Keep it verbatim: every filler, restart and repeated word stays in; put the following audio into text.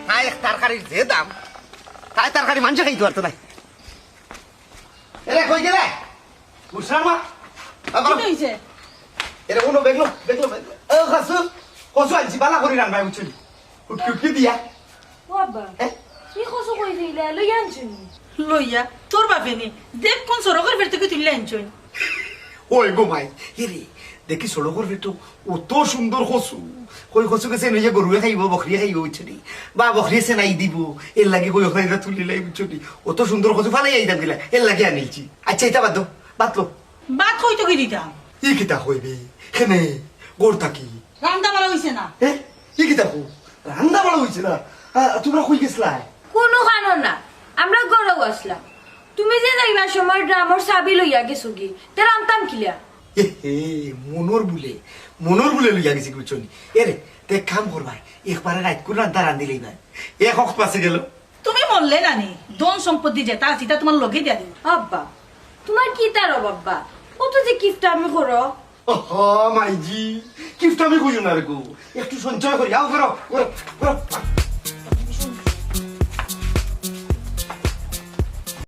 তাই এক তরকারির যে দাম, তাই তরকারি মানষে খাইতো পারতো নায়। এরে, কই গেলে? বুঝলাম না। আবার কিতা অইছে? এরে, হুনো, বেগলো, বেগলো, বেগলো। ও, কচু, কচু আনছি, বালা করি রানবায়, বুঝছো নি? উটকি, উটকি দিয়া। ও আব্বা, এ? ই কচু কই দিলে? লইয়া আনছো নি? লইয়া? তোর বাপে নি? দেখ কোন সড়কর ফের থেকে তুললে আনছইন। ওই গো মাই, এরে, দেখি সড়কর ফেটো অত সুন্দর কচু। কই কচু গেছে নইয়া গরুয়ে খাইবো, বকরিয়ে খাইবো, বুঝছো নি? বা বকরিয়ে সেনাই দিবো, এর লাগি কই ওখানে এটা তুলিলাই, বুঝছো নি? অত সুন্দর কচু ফালাই আইতাম গিলা, এর লাগি আনিলছি। আচ্ছা, ইতা বাদ দেও, বাদ লো। বাদ কই তো কি দিতাম? ই কিতা কইবে? কেনে? গড় থাকি। রান্দা বাড়া অইছে না। এ? ই কিতা কও? রান্দা বাড়া অইছে না? আ, তুমরা কই গেছলায়? কুনু কানো না, আমরা গরু আসলাম। তুমি যে যাইবার সময় ড্রামর চাবি লইয়া গেছো গি, তে রানতাম কিলা? এ হে, মনর বুলে, মনর বুলে লইয়া গেছি, বুঝছো নি? এরে, তে কাম করবায়, একবারে রাইত কুন রান্দা রান্দিলাইবায়। এক অক্ত বাঁচি গেল। তুমি মরলে নানি, ধন সম্পত্তি যেতা আছে, ইতা তুমার লগে দিয়া দিমু। আব্বা, তুমার কিতার অভাব আব্বা? অত যে কিপটামি করো। ওহো, মাইজি, কিপটামি কইও না রে গো। একটু সঞ্চয় করি, আও করো, করো, করো।